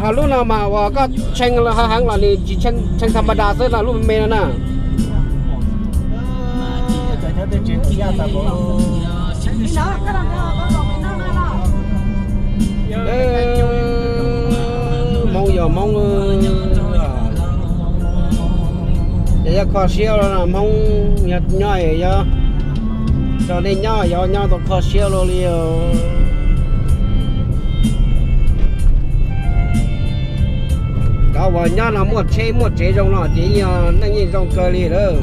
Ho lub no mas uas koj tshee heev los nws tsis tshee tha ma da xwb no, lub me me no na. Hmoob yog Hmoob, ces yog kho siab los Hmoob nyob, yog tso nej nyob yog nyob tau kho siab los li. Cov uas nyob no muaj tsheb muaj tsev zoo no ces yeej yog neej yeej zoo kawg li lawm.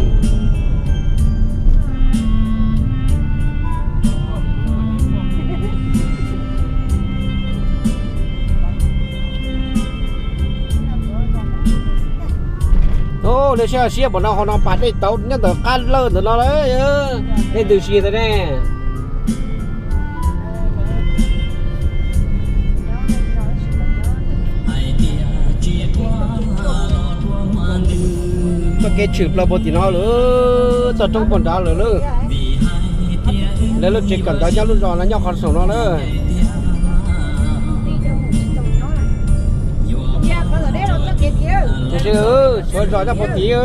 Ub, nej saib siab npaum no, qhov no pas dej tauv nyob ntawm qab lawj ntawm no lawm. Nej ntws si ntawd ne. Txoj kev tshwm plaws puag tim no lawm, txoj roob puag nrad lawm lauj. Lawv lub tsev kawm ntawv nyob lub zos no nyob qhov saum no na. Tiam sis tshuav zos nyob puag tid.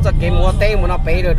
Txoj kev mus ua teb mus no pem lawm.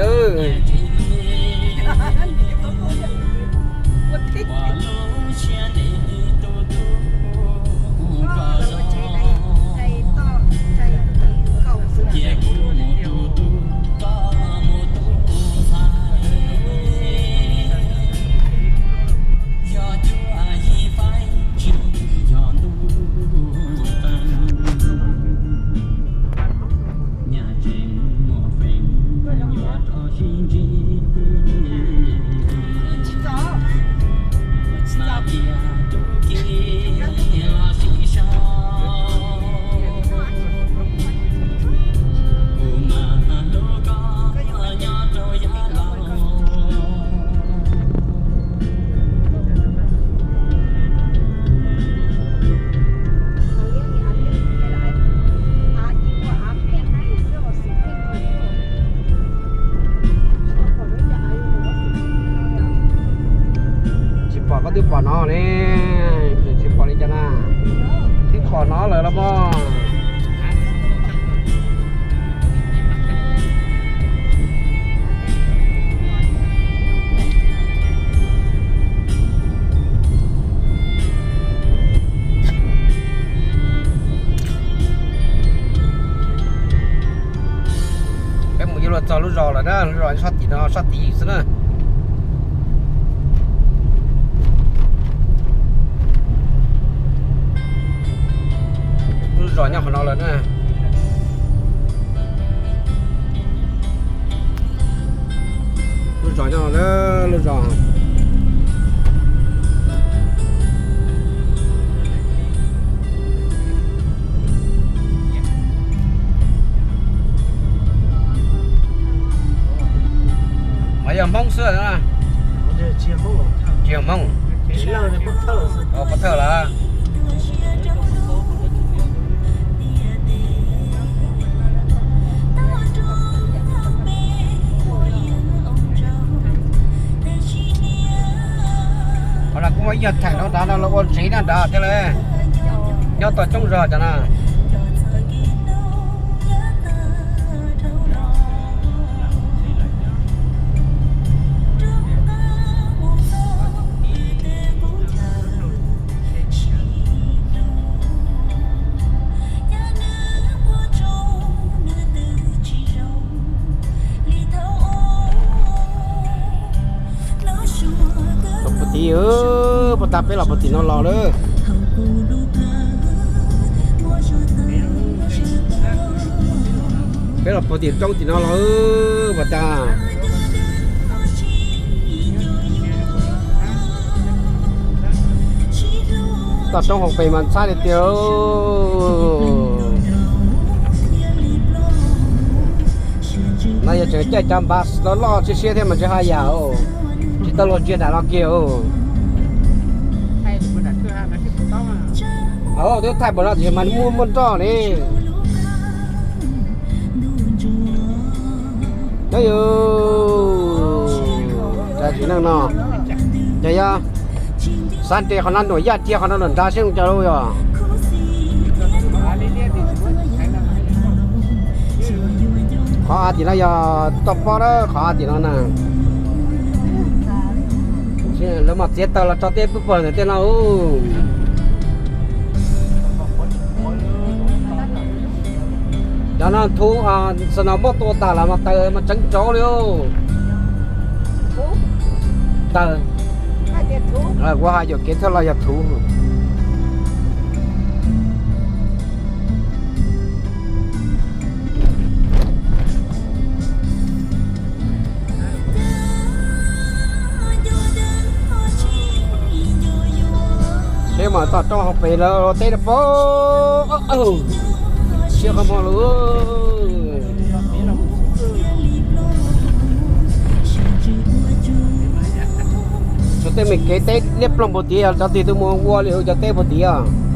Tsis pom, koj twb pom no ne, tsis pom li cas na. Twb pom no lawm los mas. Peb mus yuav luag txog lub zos lawm na, lub zos sab tim no, sab tid xwb na. Lub zos nyob qhov no lawm na. Lub zos nyob no, lub zos. Mas yog Hmoob xwb na? Tsis yog Hmoob. Pov thawj lawm. Qhov no kuj muaj ib nyuag theem rau nrad no los ua tsev nyob nrad thiab lawm. Nyob tau coob zog cov no. Los puag tim, puag ta peb los puag tim no los lawm. Peb los puag tim roob tim no los puag ta. Toj roob hauv pes mas ntxhab tiag tiag. No yog tseem caij cov npas loj loj siab siab thiab mas tsis haj yam, tsis tau luag ntsia nram no kiag. Twb thaij npaum no tiam sis mas muaj muaj nroj ne. Nyob yus, tsis neej no. Ces yog xav nres qhov no nram yaj, cia qhov no nram nrad seb zoo cas lauj yog. Qhov av tim no yog toj pob na, qhov av tim no na. Lawv mam txiav taws los tso tej pwj pawg ntawm tej no. Cov no thuv, xas no muab tua tas los mas taws mas tseev tsov li. Taws, kuv hais yuam kev thawj los yog thuv. Seb mas toj roob hauv pes lawv teb rau pob. Siab qhov muag lawm. Tshuav tej me kev teb liab ploog puag tid, cov twg twb mus ua li cov teb puag tid os.